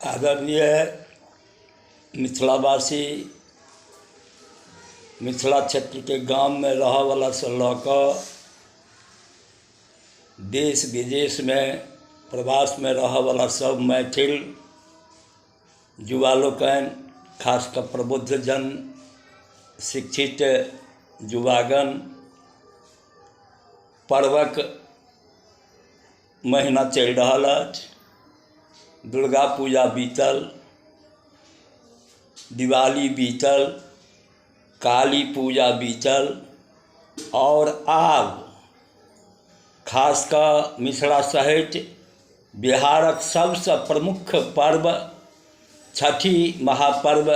आदरणीय मिथिलावासी, मिथिला क्षेत्रके गाममे रहऽवलासँ लऽ कऽ देश विदेशमे प्रवासमे रहऽवला सब मैथिल युवा लोकनि, खास कऽ प्रबुद्धजन, शिक्षित युवागण, पर्वक महिना चलि रहल अछि। दुर्गा पूजा बीतल, दिवाली बीतल, काली पूजा बीतल आओर आब खास कऽ मिथिला सहित बिहारक सबसँ प्रमुख पर्व छठि महापर्व,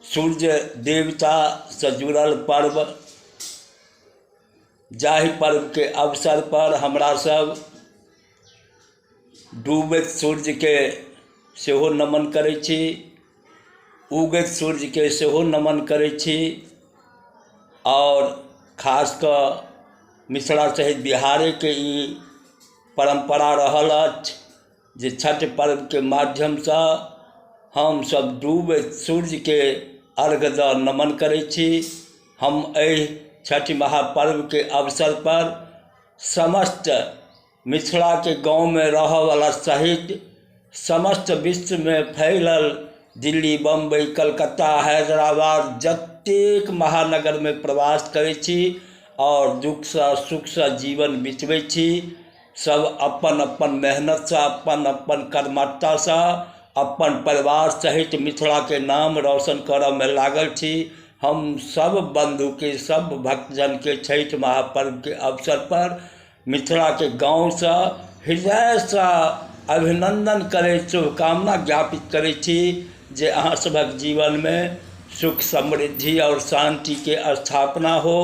सूर्य देवतासँ जुड़ल पर्व, जाहि पर्वके अवसरपर हमरासब डूबैत सूर्यके सेहो नमन करै छी, उगैत सूर्यके सेहो नमन करै छी आओर खास कऽ मिथिला सहित बिहारेके ई परम्परा रहल अछि जे छठि पर्वके माध्यमसँ हमसब डूबैत सूर्यके अर्घ दऽ नमन करै छी। हम एहि छठि महापर्वके अवसरपर समस्त मिथिलाके गाममे रहऽवला सहित समस्त विश्वमे फैलल दिल्ली, बम्बइ, कलकत्ता, हैदराबाद जतेक महानगरमे प्रवास करै छी आओर दुःखसँ सुखसँ जीवन बितबै छी, सब अपन अपन मेहनतिसँ, अपन अपन कर्मठतासँ अपन परिवार सहित मिथिलाके नाम रोशन करऽमे लागल छी। हम सब बन्धुके, सब भक्तजनके छठि महापर्वके अवसरपर मिथिलाके गामसँ हृदयसँ अभिनन्दन करैत शुभकामना ज्ञापित करै छी जे अहाँ सभके जीवनमे सुख, समृद्धि आओर शान्तिके स्थापना हो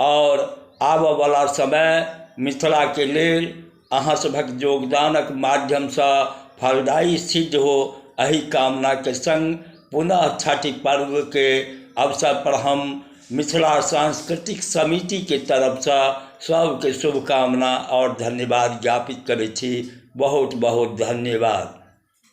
आओर आबऽवला समय मिथिलाके लेल अहाँ सभक योगदानक माध्यमसँ फलदायी सिद्ध हो। एहि कामनाके सङ्ग पुनः छठि पर्वके अवसरपर हम मिथिला सांस्कृतिक समितिके तरफसँ सबके शुभकामना आओर धन्यवाद ज्ञापित करै छी। बहुत बहुत धन्यवाद।